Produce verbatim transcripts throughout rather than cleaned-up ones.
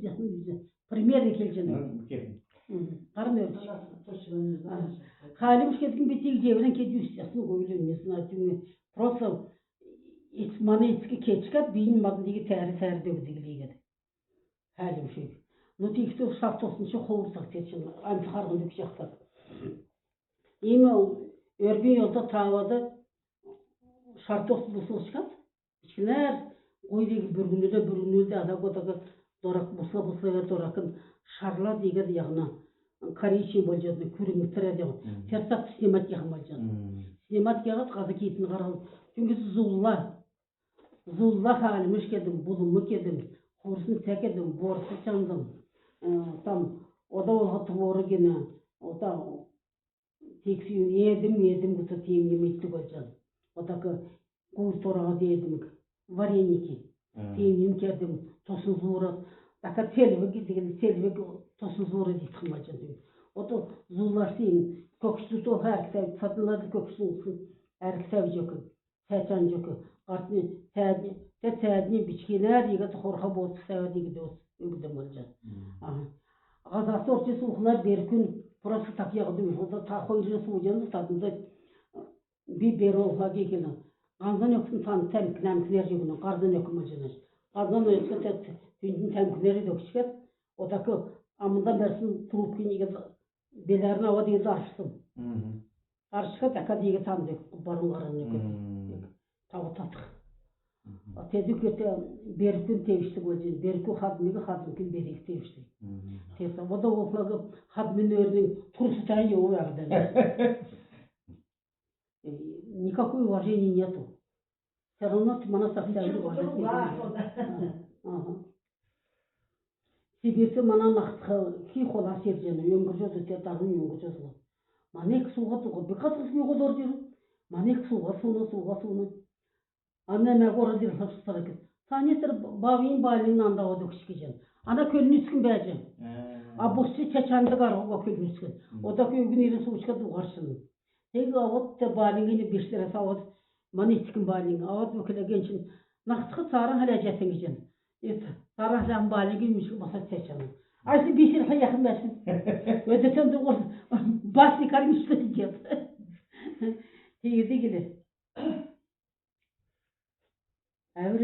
ясн үз. Пример келҗәнә. Мгм, кехн. Мгм. Һарн өрч. Хальмгуш кедгин би тиигҗ эврән кедүс ясн гуйлын не знаю, тиим. Просто эц-, мана эцк кечкәд, бийнь мадн тиигәд тәәр-тәәр өгдг лигәд. Хальмгуш. Ну, тиигхд шар тосн чи ховр цагт ирчн, анц харһн үкҗәхтәд. Иим өргн йовдл таавад шар тос буслчкад, бичкнәр гуйдг бүргнүлә, бүргнүлдә, адаг-одаг дорак, бусла-бусла доракн шарлад иигәд яһна, коричневый болҗ одна, күрңгтрәд яһна. Мгм. Тер цагт снимать яһхмн болҗана. Мгм. Снимать яһад, һаза киитн һарһад, түңгәс зулла. Зулла хальмгуш кедм, булм кедм, хурсн цә кедм, борс чандм. Э, там, ода болхла творог гинә, ода тиигхд эдм, эдм гиһәд тиим ниим иддг болҗана. Одак гур торһад эдм, вареники. Мгм. Тиим ниим кедм, тосн зуурад. Така селвг гидг, селвг тосн зуурад идхмн болҗана. Ода зулларсн көгшд тол хәрктәв, саднлад көгшд тол хәрктәв җөк. Цә чанҗ өгх, һартн цәәднь, цә цәәднь бичкнәр иигәд хорха боодг сәәд иигәд өгдм болҗана. Мгм. Аһа. Һазас орҗ сухла беркүн просто так яһад өгх, та хойр сууҗана, таднд би бер олхла гихлә. Һанзан өгсн тан тәмкн, әмкнәр өгнә, һардан өгх болҗана. Һанзан өгсн тәт, түндн тәмкнәр өгчкәд, одак амндан бәрсн трубкинь иигәд беләрн авад иигәд аршсн. Мгм. Аршхад, така тиигәд танд өгх, барун һаран өгх. Мм. Тав татх. Мгм. А тедү кет, э, беркүн тевчдг болҗ, беркү хадмиг, хадмиг беркү тевчдг. Мгм. Теса, ода олхла хадмин өрнә турста йов бәәдән. Э, никакой уважения нету. Всё равно ты мана саксәвр. Ага. Сибирьт мана наһцх хий холас ирҗәнә, өңгрҗ одв, тер дарунь өңгрҗ одв. Мана ик сууһад уга, би касхс юуһад орҗ ирв. Мана ик сууһад сууна, сууһад сууна. Ана мә город ир хапсарак. Тани тер бабин баалин нанда одукш гиҗән. Ана көлнүскн бәәҗән. Э. А бусч чачанда гаруга көлнүскн. Мм. Ода көвгн ирн суучка дугаршн. Тег авад, те баалингин биштерәс авад, мана эцкин баалинг авад, бүкләгән чигн наһцх цааран хәләҗәтн гиҗән. Эт, цааран хәлән баалинг мишг баса цәчән. Айс бисер хәяхн бәсн. Өдәтән дугар бас икар мишг гиҗән. Тиигдг гилә. Әвр,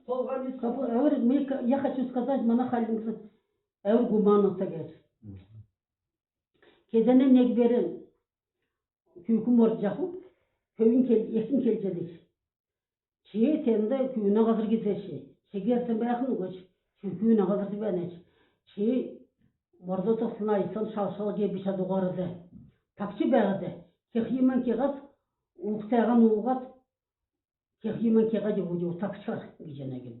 Толган үс- капы, әвр, ми-, я хочу сказать, мана хальмгс әвр гуманно тегәд. Кедәнә нег бер күүкн мордҗаху, көвүн кел-, эхин келҗәдг. Чи тенд күүнә һазр гиҗәш, чи гертән бәәхн угач, чи күүнә һазрт бәәнәч. Чи мордо тосна, айсан шалшал геб бичә дугард. Такҗ бәәһәд, кех юман кеһәд, ууг цәәһән ууһад, кех юман кеһәд, уҗу такчар гиҗәнәгин.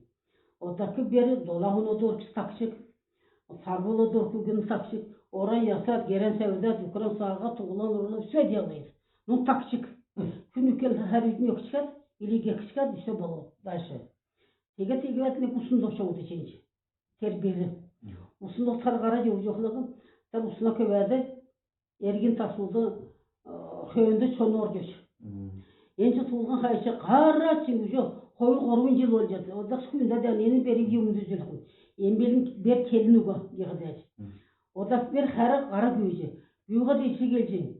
Одак бер дола хонад орчс такчг, сар болад орквн такчг, оран ясад, герән сәвдәд, үкрән саһад, туһлан урлад, всё делает. Ну, такчг. Күн үкл хәрүднь өгчкәд, или гегчкәд, всё болв. Дальше. Тегәд, тегәд нег усн дорчовд чинч. Тер бер. Усн дорцар һарад йовҗ йовхлаг, тер усна көвәд, эргин ташуд, э, хөнд чон орҗ ирв. Мм. Энчн суулһан хайча һарад, чи уҗу хойр-һурвн җил болҗ. Одак күндәд, эн бер юмнд үзүлхм. Эн бер, бер келн уга гиһәд. Мм. Одак бер хәрә һара гүүҗ. Гүүһәд ирҗ гиҗәнә.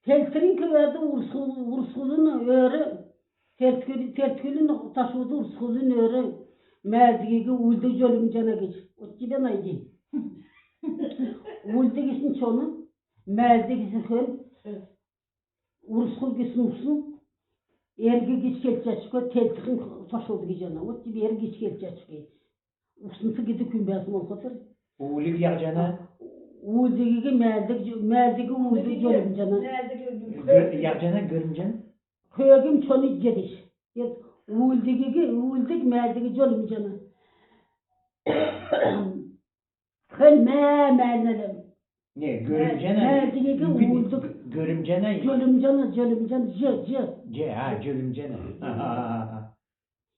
Телцхин көвәд урсхул-, урсхулын өөр, телцхүл-, телцхүлин ташуд урсхулын өөр, мәәлдгиг үлдг җөлмҗәнә гиҗ. Вот тебе найди. Үлдг гисн чон, мәәлдг гисн хөн, урсхул гисн усн, эрг гиҗ келҗәчкү, телцхин ташуд гиҗәнә. Вот тебе эрг гиҗ келҗәчкү. Уснц гидг күн бәәсн болхла тер. Үлдг яһҗана? Үлдгиг мәәлдг, мәәлдгиг үлдг җөлмҗәнә. Гө-, яһҗана, гөлмҗәнә? Хөөгм чон иҗҗәдг. Эд үлдгиг, үлдг мәәлдг җөлмҗәнә. Хөл мә-, мәәлнәләм. Не, гөлмҗәнә. Мәәлдгиг үлдг. Гөлмҗәнә. Җөлмҗәнә, җөлмҗәнә, җ, җ. Җ, а, җөлмҗәнә.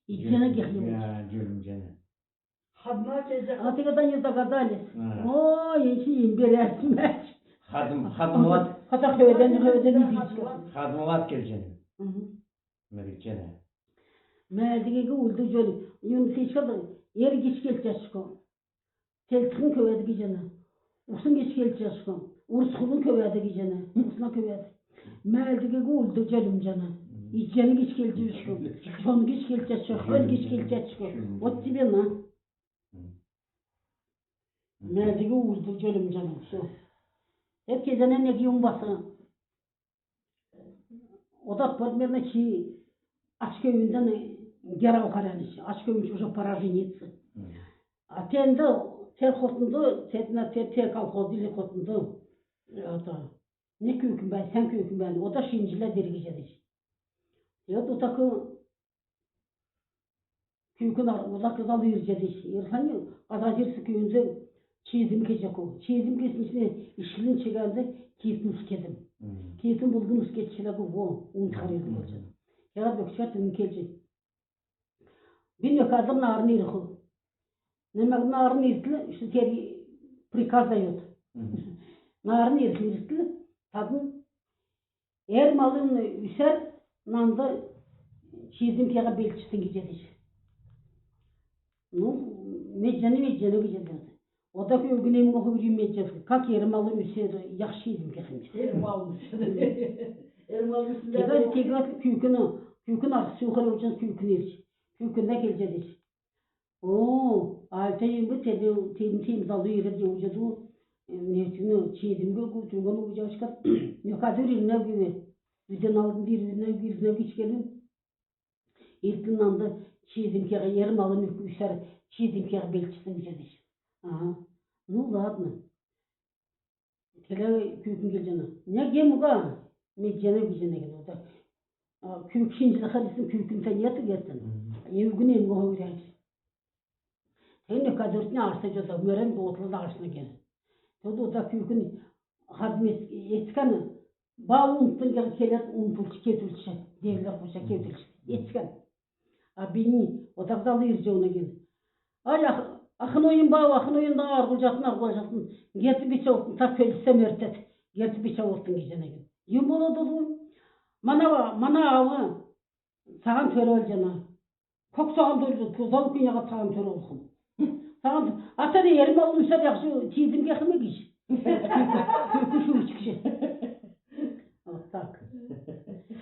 Иҗҗәнә гихлм. Җа, җөлмҗәнә. Хадма чеҗә. А, тегәд они догадались. А. О, ен чи имберәс мәч. Хадм-, хадмлад. Хата хөөдән, хөөдән ибичкә. Хадмлад келҗәнә. Мгм. Мәргҗәнә. Мәәлдгиг үлдг җөл. Юн сичкәд, Эр гиҗ келҗәшго. Телцхн көвәд гиҗәнә. Усн гиҗ келҗәшго. Урсхлун көвәд гиҗәнә. Усна көвәд. Мәәлдгиг үлдү җөлмҗәнә. Иҗән гиҗ келҗәшго. Чон гиҗ келҗәшго. Хөл гиҗ келҗәшго. Вот тебе на. Мәәлдгиг үлдү җөлмҗәнә. Всё. Эд кезәнә нег юм бас. Одак примерно чи ач көвүндән герав харянич, ач көвүн уже пора жениться. А тенд, тер хотнд, тетна, те, те колхоз или хотнд, это, не күүкн бәәнә, сән күүкн бәәнә, ода шинҗләд иргәҗәнә. Тегәд одак күүкн ар-, одак залу ирҗәнә. Ирхән, һаза ирсн күүнд чиидм кеҗәхү. Чиидм кесн чигн ишкилин чигәнд киитн ус кедм. Киитн булдн ус кедчлә гү, во, унтхар ирд болҗана. Тегәд бөкчәд эн келҗ. Би нөкәдәр нааран ирхү. Немәд нааран иртл, что тер приказ дает. Нааран ирхн иртл, тадн эр малын үсәр нанд чиидм кеһәд белдҗәнә гиҗәнә. Ну, медҗәнә, медҗәнә гиҗәнә. Одак өвгн эмнә хойр медҗәнә. Как эр малын үсәр, яһҗ чиидм кех. Эр малын үсәр. Эр малын үсәр. Тегәд, тегәд күүкн, күүкн арһ сүүхәр йовҗанс күүкн ирҗ. Күүкн дә келҗәнә. О, альта юм б, тедн, тедн тиим залу ирәд йовҗаду, невтн чиидм гү, гү, түргән уҗачкад, нөкәд үрнә гү, үдән алдн ирнә гү, ирнә гү гиҗ келүн. Иртн нанд чиидм кеһәд, эр малын үсәр чиидм кеһәд белдҗәнә гиҗәнә. Ага. Ну, ладно. Келәд күүкн келҗәнә. Нег юм уга, медҗәнә гиҗәнә гиһәд. Күүкн шинҗлхәр ирсн күүкн тәнәт гетн. Өвгн эмнә хойр. Тегәд нөкәд үртн арһсҗ ода, мөрән готлад арһсна гиһәд. Тегәд ода күүкн хадм эцкән, ба унтн гиһәд келәд, унтулҗ, кедүлҗ, девләр хуҗа кедүлҗ. Эцкән. А бийнь одак залу ирҗ йовна гиһәд. Ай, ах-, ахнуйн, баав, ахнуйн, да арһлҗ атн, арһлҗ атн. Герт бичә йовтн, та көлсә мөртәд. Герт бичә йовтн гиҗәнә гиһәд. Юм болад болв? Мана, мана аав цаһан төр болҗана. Кок цаһан төр, залу күн яһад цаһан төр болхм. Цаһан, а тер эр малын үсәр яһҗ чиидм кехме гиҗ. Күүкн шүүҗ гиҗ. Вот так.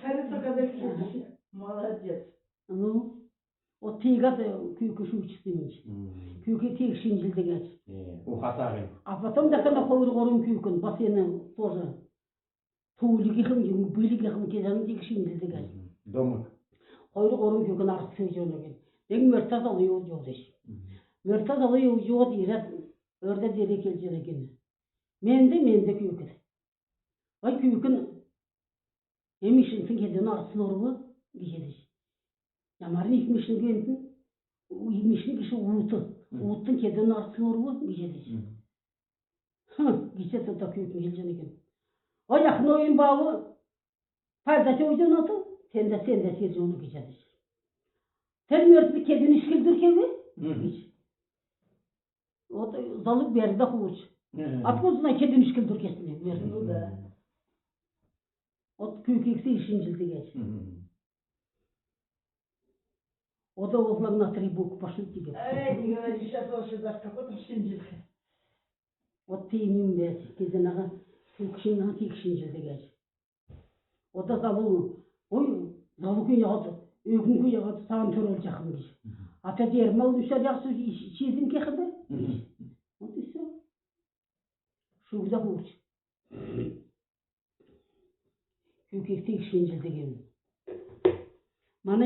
Хәрү цаһад. Молодец. Ну, вот тиигәд күүкн шүүҗ гиҗ. Күүкн тииг шинҗлдг гиҗ. Ухасарин. А потом дәкәд хойр-һурвн күүкн бас эн тоже. Тууль гихм, юм, бүль гихм, кезән тииг шинҗлдг гиҗ. Домг. Хойр-һурвн күүкн арһсҗ йовна гиһәд. Нег мөртә залу йовҗ йовдг. Мөртә залу йовҗ йовад ирәд, өрдәд ирәд келҗәнә гиһәд. Менд, менд, күүкд. Ой, күүкн, эн ик мишгинтн кедүнә арһсн орв гиҗәд. Ямаран ик мишгин гинтн, ик мишгин гиһәд уут. Уутн кедүнә арһсн орв гиҗәд. Хм, гиҗәд ода күүкн келҗәнә гиһәд. Ой, ахнуйн, баав, пайдад йовҗанат, тендәс, тендәс ирҗәнә гиҗәд. Тер мөрт кедүнә ишкл дүркв гиҗ. Вот залу бәрүлҗ хуурч. Откуда знать, кедүнә ишкл дүрксн мөрт? Ну да. Вот күүкн ик шинҗлдг гиһәд. Ода оллһн на три букв пошли тебе. Эй, не говори, сейчас вообще даже какой-то шинҗлх. Вот тиим юм бәәҗ, кезәнәһән күүкн шинҗлдг гиһәд. Ода залу, ой, залу күн яһад, өвгн күн яһад, цаһан төр болҗахм гиҗ. А тер эр малын үсәр яһҗ чиидм кехмб? Вот и всё. Шүүҗ хуурч. Күүкн ик шинҗлдг юм. Мана